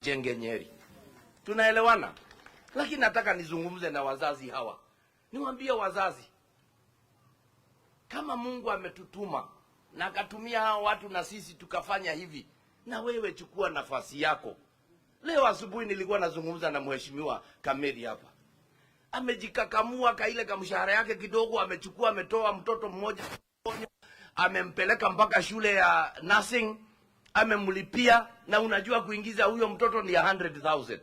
Jenge Nyeri. Tunaelewana? Lakini nataka nizungumze na wazazi hawa, niwaambie wazazi, kama Mungu ametutuma na akatumia hawa watu na sisi tukafanya hivi, na wewe chukua nafasi yako. Leo asubuhi nilikuwa nazungumza na mheshimiwa Kameri hapa, amejikakamua kaile kamshahara yake kidogo, amechukua ametoa mtoto mmoja amempeleka mpaka shule ya nursing, amemlipia, na unajua kuingiza huyo mtoto ni 100,000.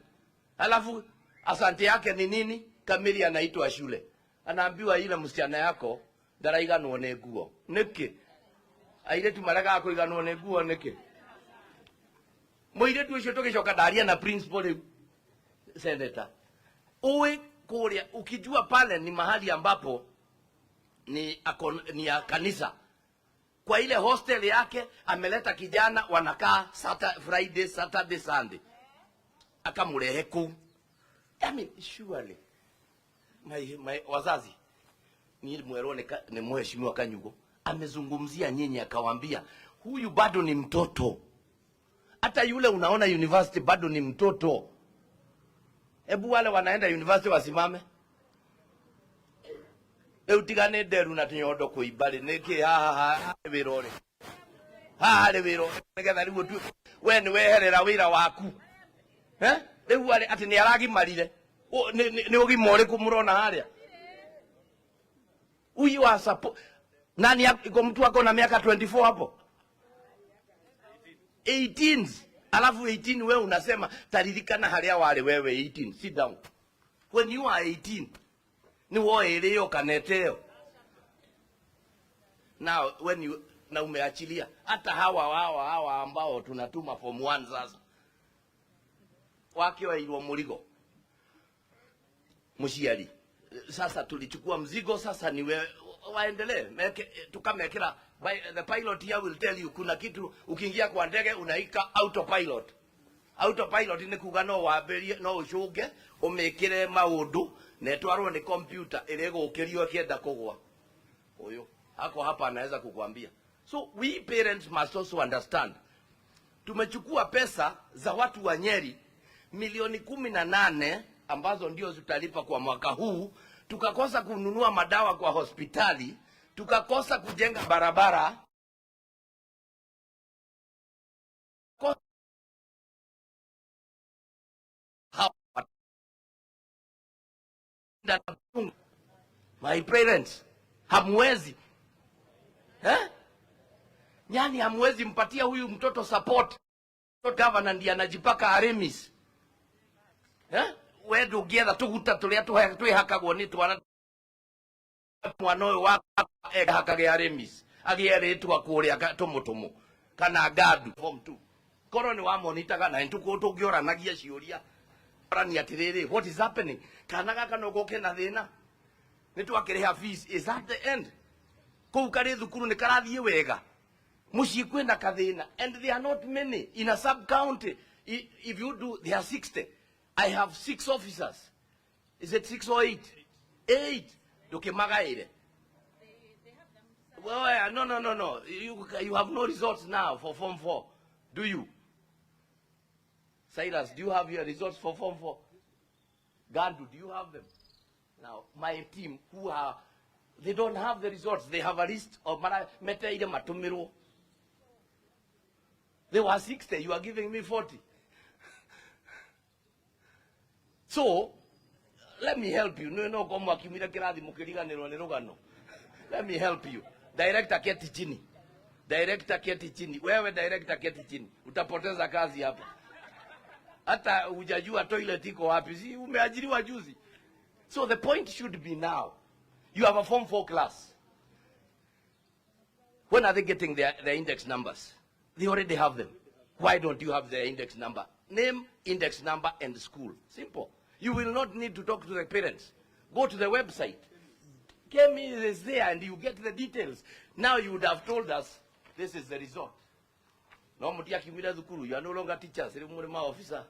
Alafu asante yake ni nini? Kamili anaitwa shule, anaambiwa ile msichana yako ndaraiganwo nĩ nguo nĩkĩ? Airĩtu maregaga kũiganwo nĩ nguo nĩkĩ? Mũirĩtu ũcio tũgĩcoka ndaria na principal rĩu senator, uwe kũrĩa ukijua pale ni mahali ambapo ni, akon, ni ya kanisa kwa ile hostel yake ameleta kijana wanakaa Saturday, Friday, Saturday, Sunday akamurehe kuu. I mean, surely my wazazi ni mwerwo ni mheshimiwa Kanyugo amezungumzia nyinyi akawambia huyu bado ni mtoto, hata yule unaona university bado ni mtoto. Hebu wale wanaenda university wasimame. Rĩu tiga nĩ nderu na tũnyondo kũimba rĩ, nĩkĩ haha harĩ wĩra ũrĩ haha harĩ wĩra ũrĩ nĩgetha rĩu ũtue we nĩ weherera wĩra waku, eh? Rĩu arĩ atĩ nĩ aragimarire. Nĩ ũgima ũrĩkũ mũrona harĩa? Huyu asapo nani iko mtu ako na miaka 24 hapo 18, alafu 18 wewe unasema taririkana haria wari wewe 18. Sit down. When you are 18 ni woerio kaneteo now when you na umeachilia hata hawa ambao tunatuma form 1 sasa wakioirwo murigo muciari. Sasa tulichukua mzigo, sasa ni we, waendelee meke, tukamekera the pilot here will tell you kuna kitu ukiingia kwa ndege unaika autopilot. Autopilot ni kuga no wambirie no ucunge umikire maundu na itwarwo ni computer ĩrĩa ĩgũkĩrio ĩkĩenda kũgwa. Huyu ako hapa anaweza kukwambia. So we parents must also understand, tumechukua pesa za watu wa Nyeri milioni 18 ambazo ndio tutalipa kwa mwaka huu, tukakosa kununua madawa kwa hospitali, tukakosa kujenga barabara. My parents, hamwezi, eh? Yani hamwezi mpatia huyu mtoto support. Governor ndiye anajipaka Aremis, eh? We ndũngĩetha tũguta tũrĩa twĩhakagwo nĩ twana mwana ũyũ wa ehakage Aremis agĩe rĩtwa kũrĩa tũmũtũmũ kana gandu form 2 korwo nĩ wamonitaga na nĩtũkorwo tũngĩoranagia ciũria orania atĩrĩrĩ, what is happening? Kana gaka no goke na thĩna nĩ twakĩrĩha fees, is that the end? Kũu karĩ thukuru nĩ karathiĩ wega, mũciĩ kwĩna kathĩna, and they are not many in a sub county. If you do, they are 60. I have 6 officers. Is it 6 or 8? 8. Ndũkĩmagaĩre. Well, no, no, no, no. You have no results now for Form 4. Do you? Cyrus, do you have your results for Form 4? Gandu, do you have them? Now, my team, who are, they don't have the results. They have a list of meteire matumirwo. They were 60. You are giving me 40. So, let me help you. No, no, komo akimira kirathi mukiriganirwo ni rugano. Let me help you. Director, keti chini. Director, keti chini. Wewe director, keti chini. Utapoteza kazi hapa. Hata hujajua toilet iko wapi. Si umeajiriwa juzi. So the point should be now. You have a Form 4 class. When are they getting their index numbers? They already have them. Why don't you have their index number? Name, index number, and school. Simple. You will not need to talk to the parents. Go to the website. Kemi is there and you get the details. Now you would have told us this is the result. No mutia kimira thukuru, you are no longer teachers, you are officer.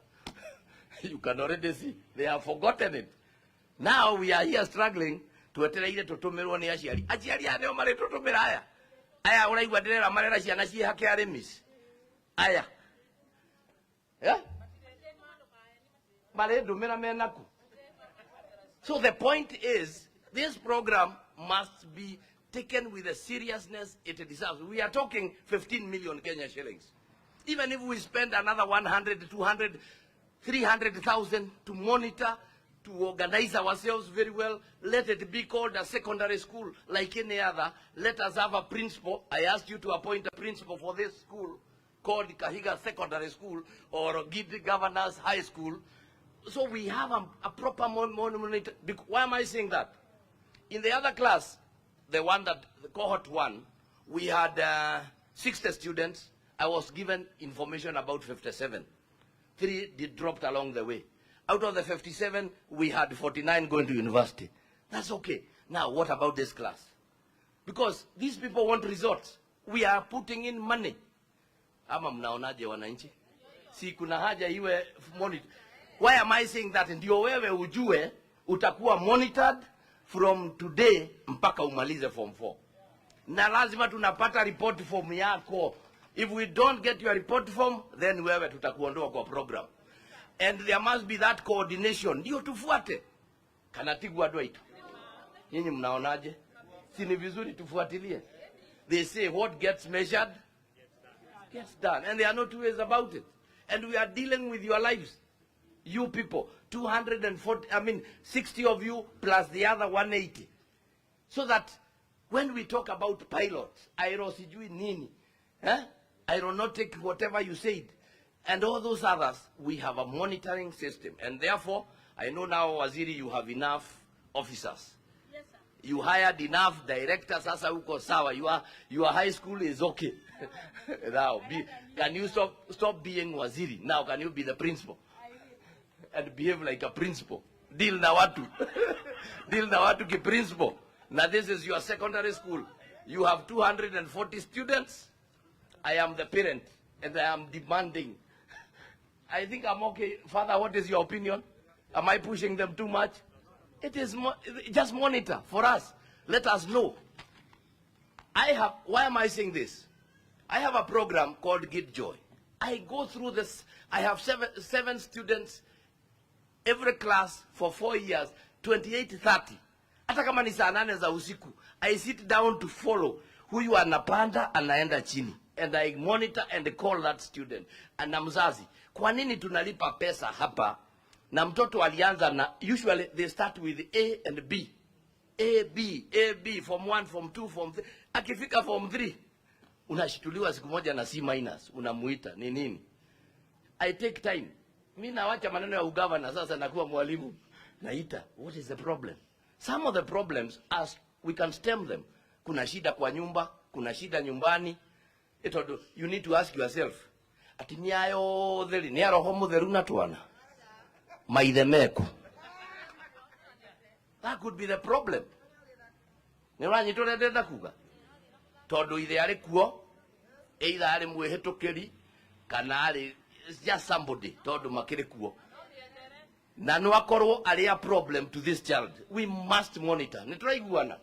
You can already see they have forgotten it. Now we are here struggling twetereire tutumirwo ni aciari. Aciari aya nĩo marĩtũtũmĩra aya. Aya ũraigua ndĩrera marera ciana ciĩhake Aremis. Aya. Yeah? Marendumĩra menaku. So the point is, this program must be taken with the seriousness it deserves. We are talking 15 million Kenya shillings. Even if we spend another 100, 200, 300,000 to monitor, to organize ourselves very well, let it be called a secondary school like any other. Let us have a principal. I asked you to appoint a principal for this school called Kahiga Secondary School or Gidi Governors High School. So we have a proper monitor. Why am I saying that? In the other class, the one that, the cohort one, we had 60 students. I was given information about 57. 3 did dropped along the way. Out of the 57, we had 49 going to university. That's okay. Now, what about this class? Because these people want results. We are putting in money. Ama mnaonaje wananchi? Si kuna haja iwe monitor. Why am I saying that? Ndio wewe ujue utakuwa monitored from today mpaka umalize form 4. Na lazima tunapata report form yako. If we don't get your report form, then wewe tutakuondoa kwa program. And there must be that coordination. Ndio tufuate. Kanatigwa andũ. Nyinyi mnaonaje? Si ni vizuri tufuatilie? They say what gets measured gets done. And there are no two ways about it. And we are dealing with your lives. You people, 240, I mean, 60 of you plus the other 180. So that when we talk about pilots, aero sijui nini, eh? Aeronautic, whatever you said, and all those others, we have a monitoring system. And therefore, I know now, Waziri, you have enough officers. Yes, sir. You hired enough directors. Sasa uko sawa. Your high school is okay. Now, can you stop being waziri? Now, can you be the principal? I will. And behave like a principal. Deal na watu. Deal na watu ki principal. Now this is your secondary school. You have 240 students. I am the parent and I am demanding. I think I'm okay. Father, what is your opinion? Am I pushing them too much? It is just monitor for us. Let us know. Why am I saying this? I have a program called Get Joy. I go through this. I have seven students every class for 4 years, 28:30. Hata kama ni saa nane za usiku, I sit down to follow huyu anapanda anaenda chini, and I monitor and call that student. Na mzazi, kwa nini tunalipa pesa hapa na mtoto alianza na, usually they start with A and B. A, B, A, B, form 1, form 2, form 3. Akifika form 3, unashituliwa siku moja na C minus, unamuita, ni nini? I take time. Mi nawacha maneno ya ugavana sasa nakuwa mwalimu. Naita, what is the problem? Some of the problems as we can stem them. Kuna shida kwa nyumba, kuna shida nyumbani. Itodo, you need to ask yourself. Ati ni ayo theri, ni roho mutheru na twana. Maithe meku. That could be the problem. Nĩ ũranyita ũrĩa ndĩrenda kuga? Tondũ ithe arĩ kuo, either arĩ mwĩhĩtũkĩri kana arĩ it's just somebody, tondũ makĩrĩ kuo na no akorwo arĩ a problem to this child. We must monitor. Nĩ tũraiguana?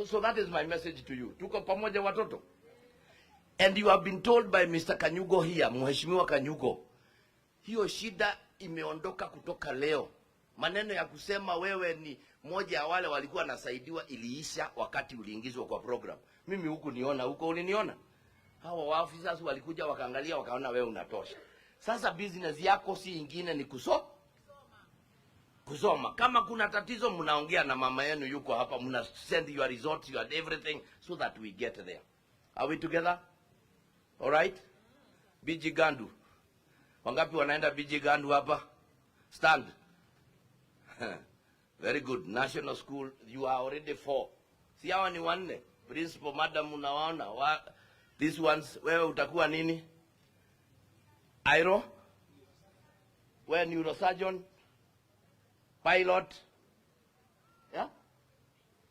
So that is my message to you. Tuko pamoja, watoto? And you have been told by Mr. Kanyugo here, Mheshimiwa Kanyugo, hiyo shida imeondoka kutoka leo. Maneno ya kusema wewe ni moja ya wale walikuwa nasaidiwa iliisha wakati uliingizwa kwa program. Mimi huku niona huko uliniona. Hawa officers walikuja wakaangalia wakaona wewe unatosha. Sasa business yako si ingine, ni kusoma. Kama kuna tatizo, mnaongea na mama yenu yuko hapa, mna send your results, your everything, so that we get there. Are we together? All right? BG Gandu. Wangapi wanaenda BG Gandu hapa? Stand. Very good. National school, you are already four. Si hawa ni wanne. Principal, madam, unawaona. These ones, wewe utakuwa nini? Aero? Wewe neurosurgeon? Pilot? Yeah?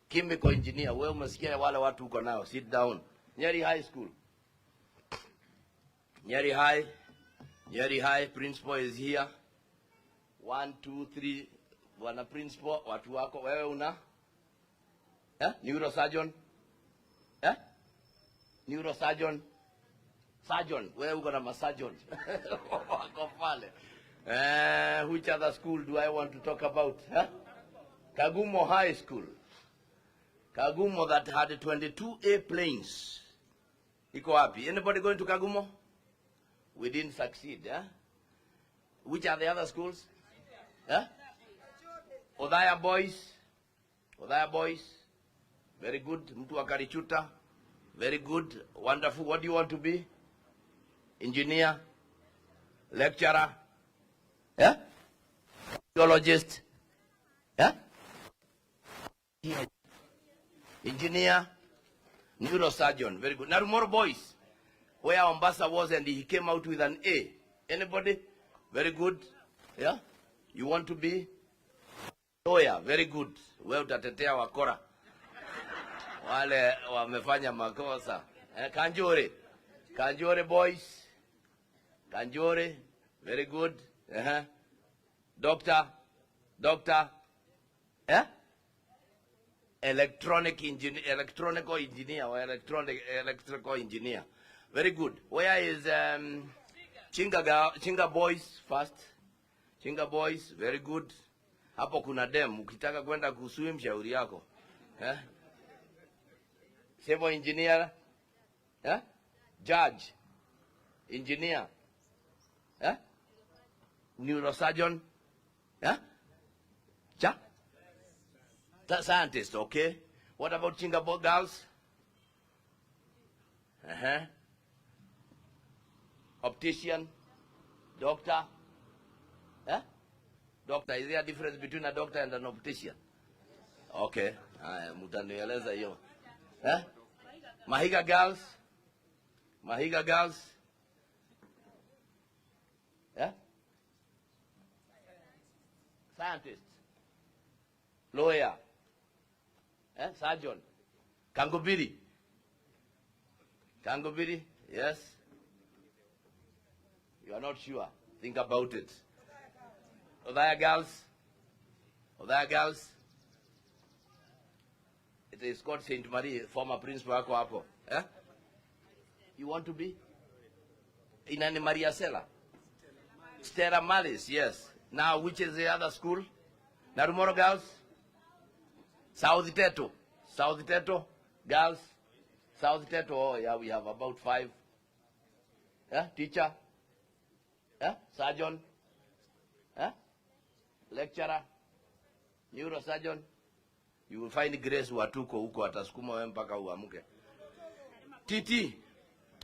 Chemical engineer. Wewe umesikia wale watu uko nao. Sit down. Nyeri High School. Nyeri High. Nyeri High, principal is here. One, two, three. Bwana principal, watu wako. Wewe una? Eh? Neurosurgeon? Eh? Neurosurgeon? Surgeon. Wewe uko na masurgeon. Wako pale. Eh, Which other school do I want to talk about? Huh? Kagumo High School. Kagumo that had 22 airplanes. Iko wapi? Anybody going to Kagumo? We didn't succeed. Eh? Which are the other schools? Huh? Othaya Boys. Othaya Boys. Very good. Mtu wa Karichuta. Very good. Wonderful. What do you want to be? Engineer? Lecturer? Yeah? Geologist? Yeah? Engineer? Neurosurgeon. Very good. Narumoru Boys. Where Mombasa was and he came out with an A. Anybody? Very good. Yeah? You want to be? Lawyer. Very good. Wewe utatetea wakora. Wale wamefanya makosa. Eh, Kanjore. Kanjore Boys. Kanjore. Very good. Doctor. Doctor. Eh? Electronic engineer, electronical engineer or electronic electrical engineer. Very good. Where is Chinga, Chinga Boys first? Chinga Boys, very good. Hapo kuna dem, ukitaka kwenda kuswim shauri yako. Eh? Civil engineer? Eh? Judge? Engineer? Eh? Neurosurgeon? Eh? Ja? Scientist, okay. What about Chinga girls? Uh-huh. Optician? Doctor? Eh? Doctor, is there a difference between a doctor and an optician? Okay. Haya, mtanieleza hiyo. Eh? Mahiga girls? Mahiga girls? Eh? Scientist? Lawyer? Eh? Surgeon? Kangubiri? Kangubiri? Yes? You are not sure. Think about it. Othaya girls? Othaya girls? It is called Saint Marie, former principal wako hapo. Eh? You want to be? Inani Maria Sela? Stella Maris, yes. Now, which is the other school? Narumoro girls? South Teto. South Teto, girls? South Teto, oh yeah, we have about 5. Yeah, teacher? Yeah, surgeon? Yeah? Lecturer? Neurosurgeon? You will find Grace Watuko huko atasukuma wewe mpaka uamke. TT,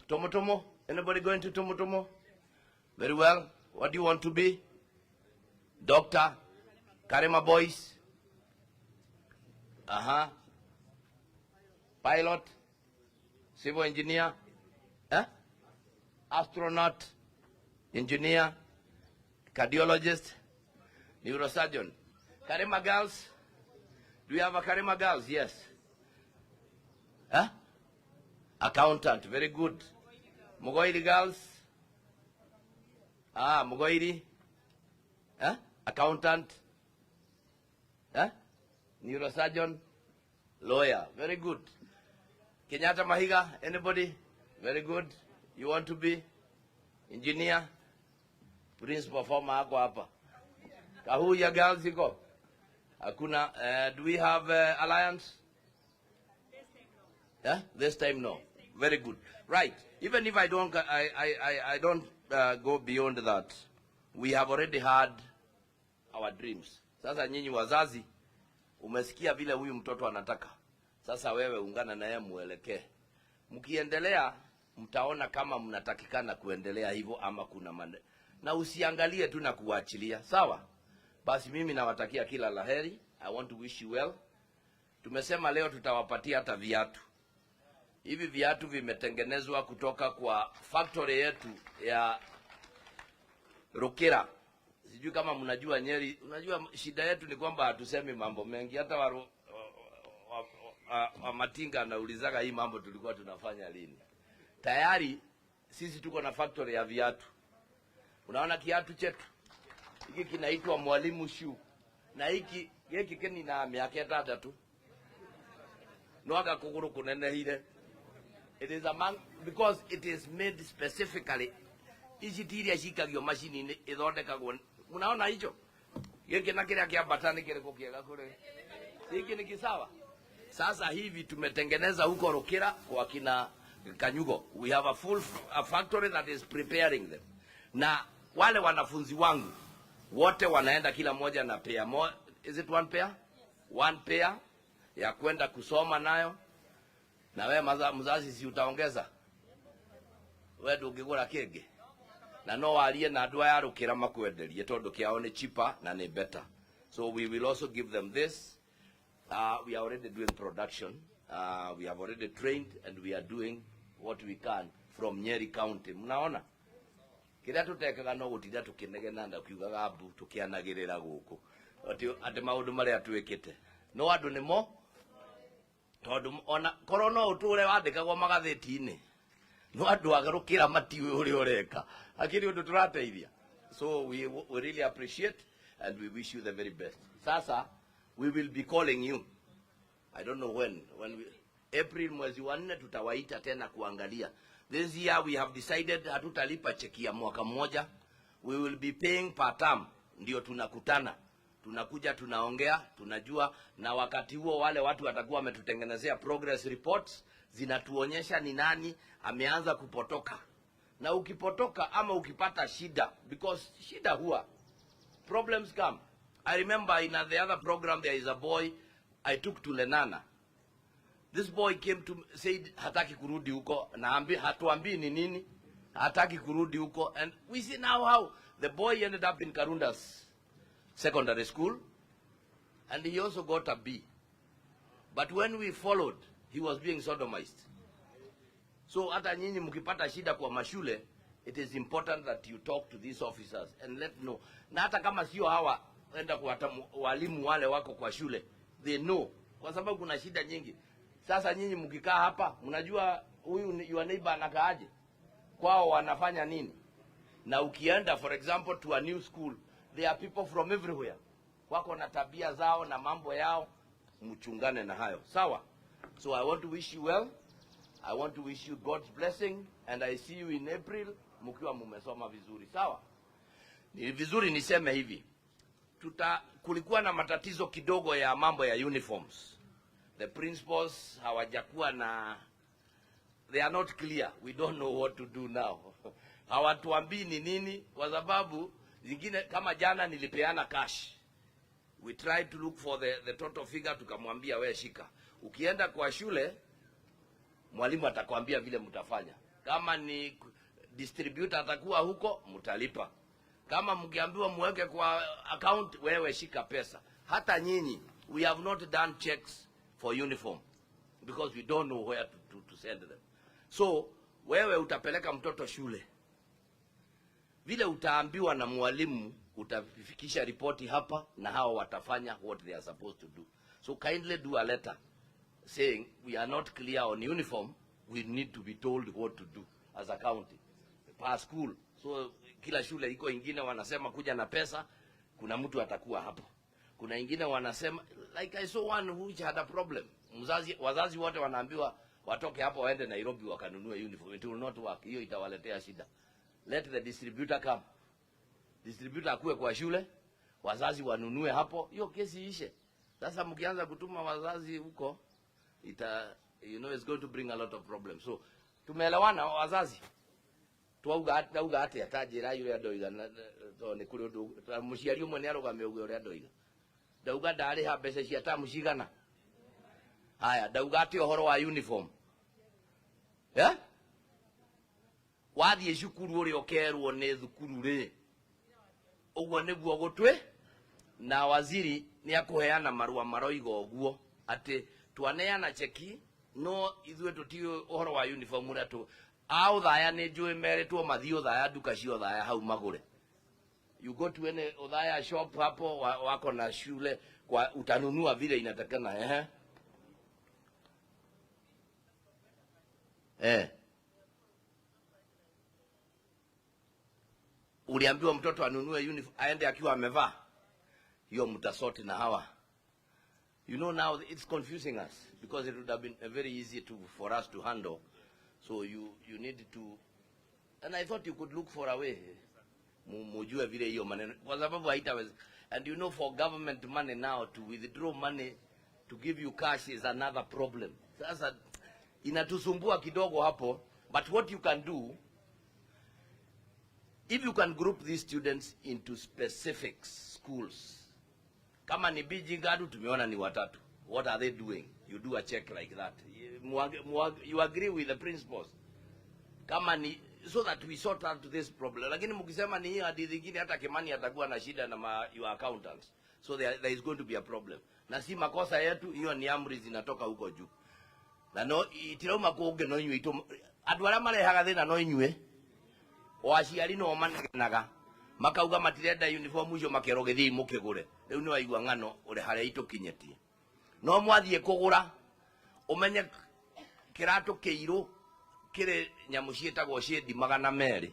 Tomo Tomo, anybody going to Tomo Tomo? Very well. What do you want to be? Doctor? Karema Boys? Uh-huh. Pilot? Civil engineer? Eh? Astronaut? Engineer? Cardiologist? Neurosurgeon? Karema girls? Do you have a Karema girls? Yes. Huh? Accountant, very good. Mugoiri girls? Ah, Mugoiri? Huh? Accountant? Huh? Neurosurgeon? Lawyer, very good. Kenyatta Mahiga, anybody? Very good. You want to be? Engineer? Principal former ako hapa. Kahuya girls iko? Hakuna. Do we have alliance? Yeah? This time no. Very good. Right. Even if I don't, I don't go beyond that. We have already had our dreams. Sasa nyinyi wazazi, umesikia vile huyu mtoto anataka. Sasa wewe ungana na yeye muelekee. Mkiendelea mtaona kama mnatakikana kuendelea hivyo ama kuna mande. Na usiangalie tu na kuachilia. Sawa? Basi mimi nawatakia kila laheri. I want to wish you well. Tumesema leo tutawapatia hata viatu. Hivi viatu vimetengenezwa kutoka kwa factory yetu ya Rukira. Sijui kama mnajua Nyeri. Unajua shida yetu ni kwamba hatusemi mambo mengi. Hata wa Matinga anaulizaga hii mambo tulikuwa tunafanya lini. Tayari sisi tuko na factory ya viatu. Unaona kiatu chetu hiki kinaitwa Mwalimu Shoe, na hiki giki kini na miaka 6 no aga kuguru kunenehire. It is among, because it is made specifically. Ici ti iria cikagio macini-inĩ, ithondekagwo Mnaona hicho? Giki na kiria kiambatani kiriko kiega kuri. Hiki ni kisawa. Sasa hivi tumetengeneza huko Rukira kwa kina Kanyugo. We have a full a factory that is preparing them. Na wale wanafunzi wangu wote wanaenda kila moja na pair mo, is it one pair? One pair ya kwenda kusoma nayo. Na wewe mzazi si utaongeza? We ndũngĩgũra kĩngĩ na no warie na andũ aya rũkĩra makwenderie tondũ kĩao nĩ cheaper na nĩ better. So we will also give them this. We are already doing production. We have already trained and we are doing what we can from Nyeri County. Mnaona kiria tutekaga no gutinda tukinegena na kiugaga mbu tukianagirira guku ati maundu maria twikite no andu nimo tondu ona korwo no uture wandikagwo magatheti-ini no andu agarukira matiwe uria ureka akiri undu turateithia. So we really appreciate and we wish you the very best. Sasa we will be calling you, I don't know when we, April mwezi wa 4 tutawaita tena kuangalia. This year we have decided hatutalipa cheki ya mwaka mmoja. We will be paying per term. Ndio tunakutana, tunakuja, tunaongea, tunajua. Na wakati huo wale watu watakuwa wametutengenezea progress reports zinatuonyesha ni nani ameanza kupotoka. Na ukipotoka ama ukipata shida, because shida huwa problems come. I remember in the other program there is a boy I took to Lenana. This boy came to said hataki kurudi huko, na hatuambii ni nini, hataki kurudi huko. And we see now how the boy ended up in Karunda's secondary school, and he also got a B. But when we followed, he was being sodomized. So hata nyinyi mkipata shida kwa mashule, it is important that you talk to these officers and let know. Na hata kama sio hawa, enda kwa walimu wale wako kwa shule, they know, kwa sababu kuna shida nyingi. Sasa nyinyi mkikaa hapa, mnajua huyu your neighbor anakaaje, kwao wanafanya nini. Na ukienda for example to a new school, there are people from everywhere, wako na tabia zao na mambo yao, mchungane na hayo. Sawa? So I want to wish you well. I want to wish you God's blessing, and I see you in April mkiwa mumesoma vizuri. Sawa? Ni vizuri niseme hivi, kulikuwa na matatizo kidogo ya mambo ya uniforms. The principals hawajakuwa na, they are not clear. We don't know what to do now. Hawatuambii ni nini, kwa sababu zingine kama jana nilipeana cash. We tried to look for the total figure, tukamwambia we shika. Ukienda kwa shule, mwalimu atakwambia vile mtafanya. Kama ni distributor atakuwa huko, mtalipa. Kama mkiambiwa muweke kwa account, wewe shika pesa. Hata nyinyi, we have not done checks for uniform because we don't know where to send them. So wewe utapeleka mtoto shule, vile utaambiwa na mwalimu, utafikisha ripoti hapa na hao watafanya what they are supposed to do. So kindly do a letter saying we are not clear on uniform, we need to be told what to do as a county per school. So kila shule iko, ingine wanasema kuja na pesa, kuna mtu atakuwa hapo. Kuna ingine wanasema, like I saw one which had a problem. Wazazi wote wanaambiwa watoke hapo waende Nairobi wakanunue uniform. It will not work. Hiyo itawaletea shida. Let the distributor come. Distributor akue kwa shule, wazazi wanunue hapo, hiyo kesi ishe. Sasa mkianza kutuma wazazi huko, you know, it's going to bring a lot of problems. So tumeelewana wazazi? Twauga ndauga atia ta njira uria ndoiga to ni kuri undu muciari umwe ni arugame uge uria ndoiga. Ndauga ndariha mbeca cia tamu cigana. Haya, ndauga ati uhoro wa uniform. Eh? Wathie cukuru uria ukerwo ni thukuru ri, uguo niguo gutwi, na waziri ni akuheana marua maroiga uguo ati twaneana cheki no ithuĩ tũtiũĩ ũhoro wa uniform ũrĩa tũ a Othaya nĩ njũĩ meritwo mathiĩ Othaya nduka cia Othaya hau magũre. You go to any Othaya shop hapo wako na shule kwa utanunua vile inatakana. Ehe. Eh. Uliambiwa mtoto anunue uniform aende akiwa amevaa. Hiyo mtasoti na hawa. You know, now it's confusing us because it would have been very easy for us to handle. So you need to, and I thought you could look for a way. Mujue vile hiyo maneno, kwa sababu haitaweza. And you know, for government money now to withdraw money to give you cash is another problem. Sasa inatusumbua kidogo hapo, but what you can do, if you can group these students into specific schools, kama ni BG Ngadu tumeona ni watatu, what are they doing? You do a check like that. You agree with the principals, kama ni so that we sort out this problem. Lakini mkisema ni hiyo hadithi nyingine, hata Kimani atakuwa na shida na your accountants, so there is going to be a problem. Na si makosa yetu, hiyo ni amri zinatoka huko juu. Na no itirauma kũngĩ no inyuĩ itũ andũ arĩa marehaga thĩna no inyuĩ, o aciari no manegenaga makauga matirenda uniform icio, makerwo gĩthiĩ mũkĩgũre. Rĩu nĩ waigua ng'ano ũrĩ harĩa itũkinyĩtie. No mwathiĩ kũgũra ũmenye kĩratũ kĩirũ kĩrĩ nyamũ ciĩtagwo shade 200,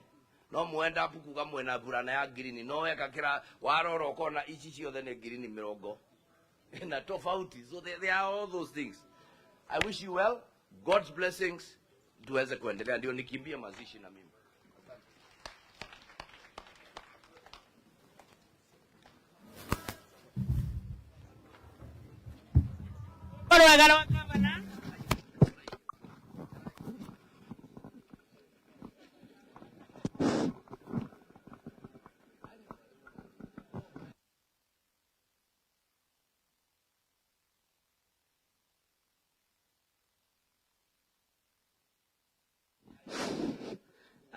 no mwenda kuga mwena burana ya green, no weka kĩra warora ũkona ici ciothe nĩ green mĩrongo na tofauti. So there are all those things. I wish you well, God's blessings, tuweze kuendelea. Ndio nikimbie mazishi na mimi. Rwega rwa gavana.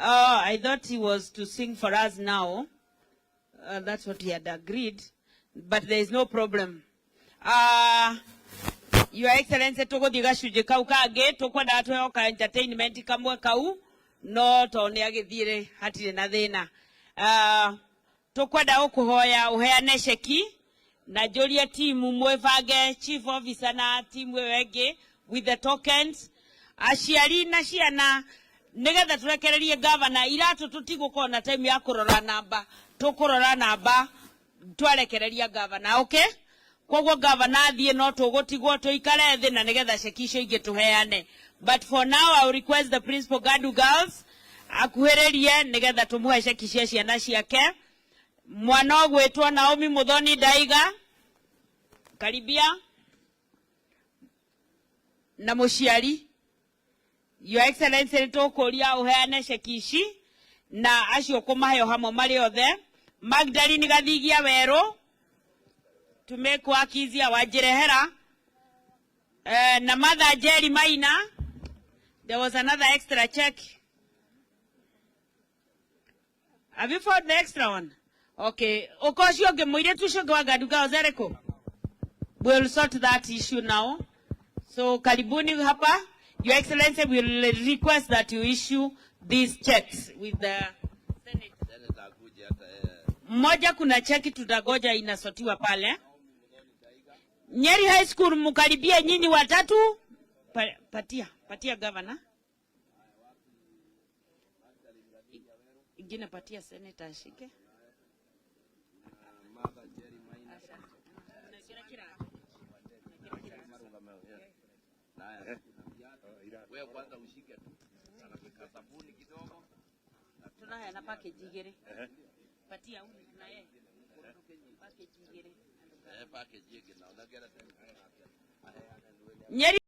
Oh, I thought he was to sing for us now. That's what he had agreed. But there is no problem. Your Excellency, tũgũthiĩ gacunjĩ kau kangĩ, tũkwendaga tũheo ka entertainment kamwe kau, no to nĩ agĩthiĩre hatirĩ na thĩna. Tũkwenda gũkũhoya ũheane ceki na njũrie timu mwĩbange, chief officer na timu ĩyo ĩngĩ with the tokens, aciari na ciana, nigetha turekererie gavana iratu. Tutigũkorwo na time ya kũrora namba, tũkũrora namba twarekereria gavana, okay? Koguo gavana athiĩ no tũgũtigwo tũikare thĩ na nigetha ceki icio ingĩ tũheane. But for now I will request the principal Gadu Girls akuhĩrĩrie nigetha tũmũhe ceki cia ciana ciake. Mwana ũgwĩtwo Naomi Muthoni Ndaiga, karibia na mũciari. Your Excellency, nĩ tũkũria ũheane ceki ici na acio kũmahe hamwe marĩ othe. Magdalene Gathigia Werũ, to make work easier, Wanjirehera, na Mother Jerry Maina. There was another extra check. Have you found the extra one? Okay, uko ũcio ũngĩ, mũirĩtu ũcio ũngĩ wa Gaduga Ozereko, we'll sort that issue now. So karibuni hapa. Your Excellency, we will request that you issue these checks with the Senate. Senator akuje hata yeye. Mmoja, kuna cheki tutagoja inasotiwa pale. Nyeri High School, mkaribie nyinyi watatu. Patia governor. Ingine patia senator ashike. Mother Jerry Maina. Naya. Wewe kwanza ushike tu. Sabuni kidogo. Tunaheana package igĩrĩ. Patia huyu na yeye. Package igĩrĩ. Eh, package yake na unagera tena. Nyeri.